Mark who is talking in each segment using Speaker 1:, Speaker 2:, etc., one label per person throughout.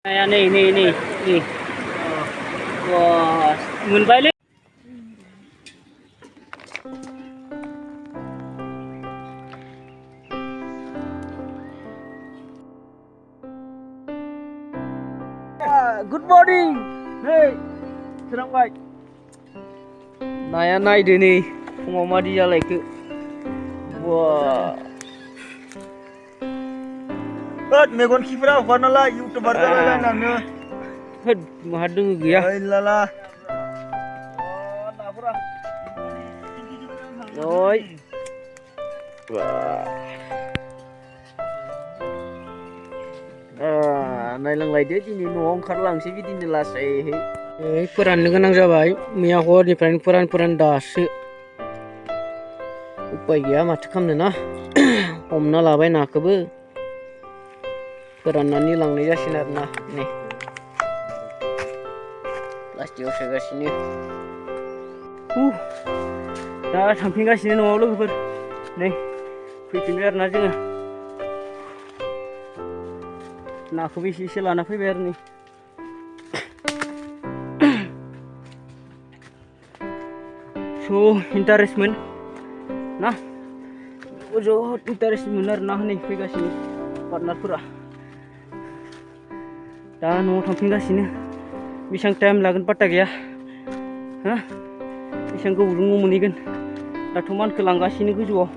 Speaker 1: Nih. Wah, moonbile. Good morning. Hey, serang baik. Naya naik deh nih. Mau mandi jalan ke. Wah.
Speaker 2: मेगन खिफ्रा हगारनाला YouTuber जालायलायनानै
Speaker 1: होद माहादों गैया
Speaker 2: ओइलाला
Speaker 1: ओइ नायलांलायदो दिनै न'आव ओंखारलांसै बिदिनो लासैहै फोराननो गोनां जाबाय मैया हरनिफ्रायनो फोरान दासो उपाय गैया माथो खालामनो ना हमना लाबाय नाखौबो फोराननानै लांनाय जासिगोन आरोना नै प्लास्टिकआव सोगासिनो दा थांफिनगासिनो न'आव लोगोफोर नै फैफिनबाय आरोना जोङो नाखौबो एसे लाना फैबाय आरो नै स' इन्टारेस्टमोन ना जोबोद इन्टारेस्टमोन आरो ना हनै फैगासिनो पार्टनारफोरा दा न'आव थांफिनगासिनो बेसेबां टाइम लागोन पात्ता गैया हा बेसेबां गोबावजों न' मोनहैगोन दाथ' मानखो लांगासिनो गोजौआव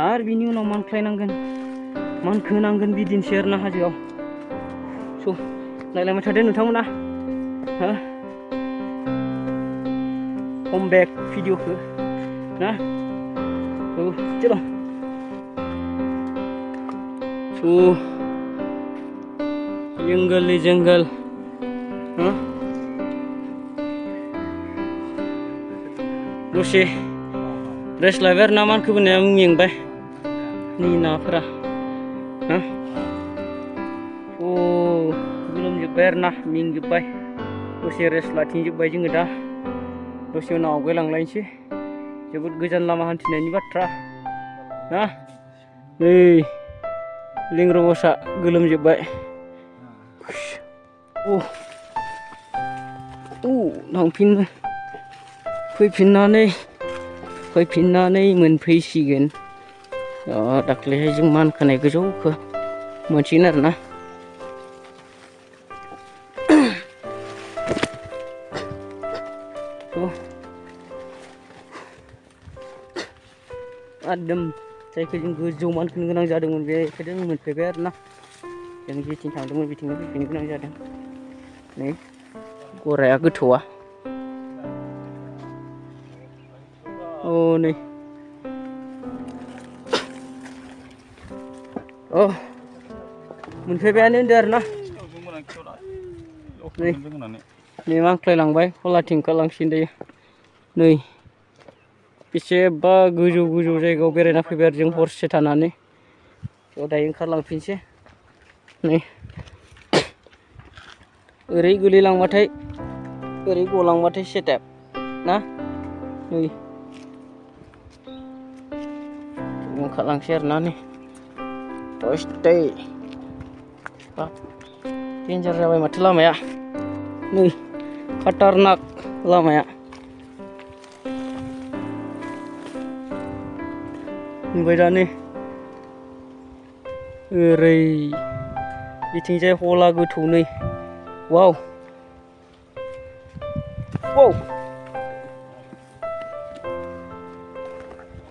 Speaker 1: आरो बिनि उनाव मानखोनांगोन बिदिनोसै आरो ना हाजोआव स' नायलांबाय थादो नोंथांमोना हा कमबेक भिडिअखौ ना चलो स' जंगल दसे रेस्ट लाबाय आरो ना मानखौ बोनाया मेंबाय नै नाफोरा गोलोमजोब्बाय आरो ना मेंजोब्बाय दसे रेस्ट लाथिंजोब्बाय जोङो दा दसे उनाव आवगायलांलायनोसै जोबोद गोजान लामा हान्थिनायनि बाथ्रा ना नै लिंग्र बसा गोलोमजोब्बाय फैफिननानै मोनफैसिगोन दाख्लैहाय जों मानखोनाय गोजौखौ मोनसिगोन आरो ना एकदम जायखौ जों गोजौ मानखोनो गोनां जादोंमोन बेखौ जों मोनफैबाय आरो ना जों जेथिं थांदोंमोन बिथिंनो फैफिननो गोनां जादों नै गराया गोथौआ नै मोनफैबायानो होनदो आरो ना नै मांख्लायलांबाय खोलाथिं ओंखारलांसिगोन दायो नै बेसेबा गोजौ जायगायाव बेरायना फैबाय आरो जों हरसे थानानै दायो ओंखारलांफिनसै नै ओरै गोलैलांबाथाय ओरै गलांबाथाय सेटेप ना नै ओंखारलांसै आरो ना नै दसे डेन्जार जाबाय माथो लामाया नै खाटारनाक लामाया नुबाय दा नै ओरै बिथिंजाय हला गोथौ नै वाव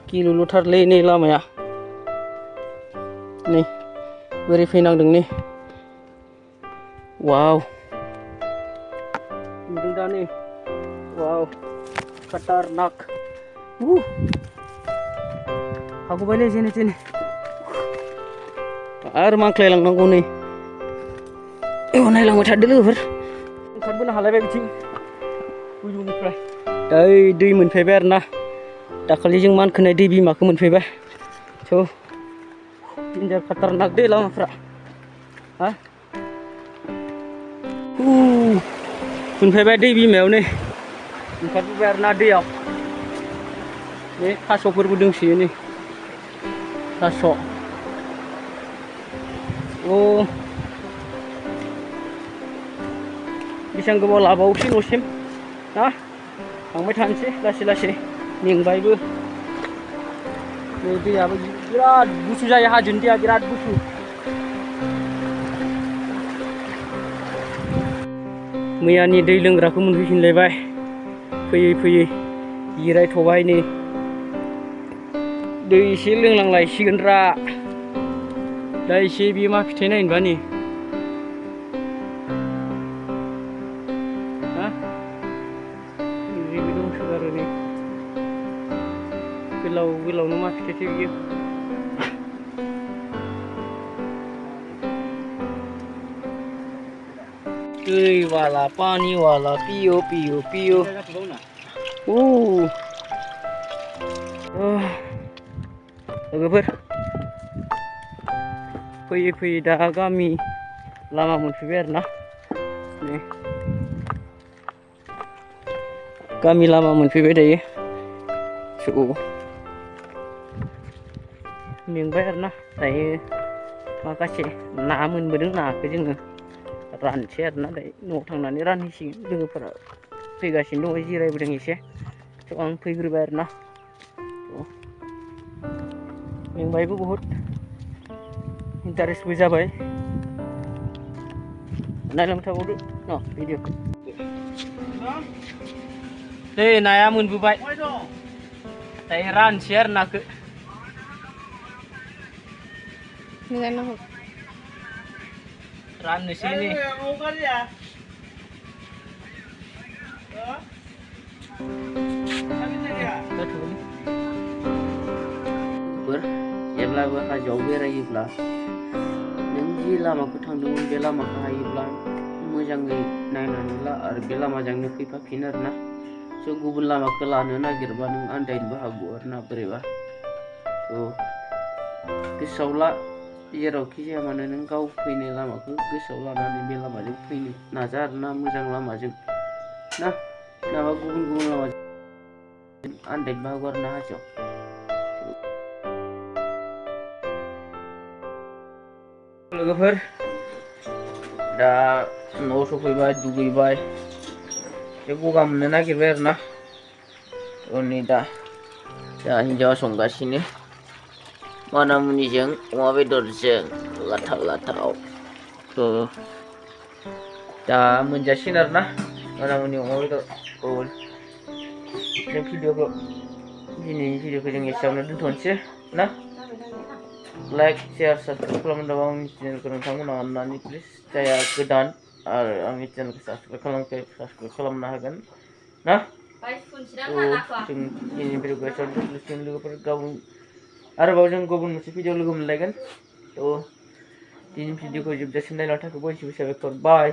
Speaker 1: गिलुलुथारलै नै लामाया नै बोरै फैनांदों नै वाव नुदों दा नै वाव खाटारनाक हागौबायलै जेने थेने आरो मांख्लायलांनांगौ नै नायलांबाय थादो लोगोफोर ओंखारबोनो हालायबाय बिथिं गोजौनिफ्राय दै मोनफैबाय आरो ना दाखालि जों मानखोनाय दै बिमाखौ मोनफैबाय स' डेन्जार खाटारनाक दै लामाफ्रा हा मोनफैबाय दै बिमायाव नै ओंखारबोबाय आरो ना दैयाव बे थास'फोरबो दंसोयो नै थास' बेसेबां गोबाव लाबावसै न'सिम ना थांबाय थानोसै लासै लासै मेंबायबो दैयाबो बिराद गुसु जायो हाजोनि दैया बिराद गुसु मैयानि दै लोंग्राखौ मोनफैफिनलायबाय फैयै फैयै जिरायथ'बाय नै दै एसे लोंलांलायसिगोनरा दा एसे बेयो मा फिथाइ नायनोबा नै ओरैबो दंसोगारो नै गोलाव गोलावनो मा फिथाइथो बियो दै वाला पानी वाला पियो पियो पियो लोगोफोर फैयै फैयै दा गामि लामा मोनफैबाय आरोना नै गामि लामा मोनफैबाय दायो मेंबाय आरोना दायो माखासे ना मोनबोदों नाखौ जोङो रानसै आरोना दायो न'आव थांनानै रानहैसिगोन लोगोफोरा फैगासिनो दङ जिरायबोदों एसे आं फैग्रोबाय आरोना मेंबायबो बहुद इन्टारेस्टबो जाबाय नायलांबाय थाबावदो न' भिडिअखौ नै नाया मोनबोबाय दायो रानसै आरो नाखौ राननोसै नै जेब्लाबो हाजोआव बेरायोब्ला नों जि लामाखौ थांदोंमोन बे लामाखौ हायोब्ला मोजाङै नायनानै ला आरो बे लामाजोंनो फैफाफिन आरोना गुबुन लामाखौ लानो नागिरबा नों आन्दायनोबो हागौ आरोना बोरैबा गोसोआव ला जेरावखि जाया मानो नों गाव फैनाय लामाखौ गोसोआव लानानै बे लामाजों फैनो नाजा आरोना मोजां लामाजों ना नङाबा गुबुन गुबुन लामाजों आन्दायनोबो हागौ आरोना हाजोआव लोगोफोर दा न'आव सफैबाय दुगैबाय एसे गगा मोननो नागिरबाय आरोना नै दा हिन्जावा संगासिनो मानामुनिजों अमा बेदरजों लाथाव लाथाव दा मोनजासिगोन आरोना मानामुनि अमा बेदरखौ जों दिनैनि भिडिअखौ जों एसेयावनो दोनथ'नोसै ना लाइक शेयार साबस्क्राइब खालामनो आंनि चेनेलखौ नोंथांमोना अननानै प्लिज जाया गोदान आरो आंनि चेनेलखौ साबस्क्राइब खालामनो हागोन ना जों दिनैनि भिडिअखौ एसेयावनो दोनथ'सिगोन लोगोफोर आरोबाव जों गुबुन मोनसे भिडिअ लोगो मोनलायगोन दिनैनि भिडिअखौ जोबजासिम नायनो थाखाय बयनिसिमबो साबायखर बाय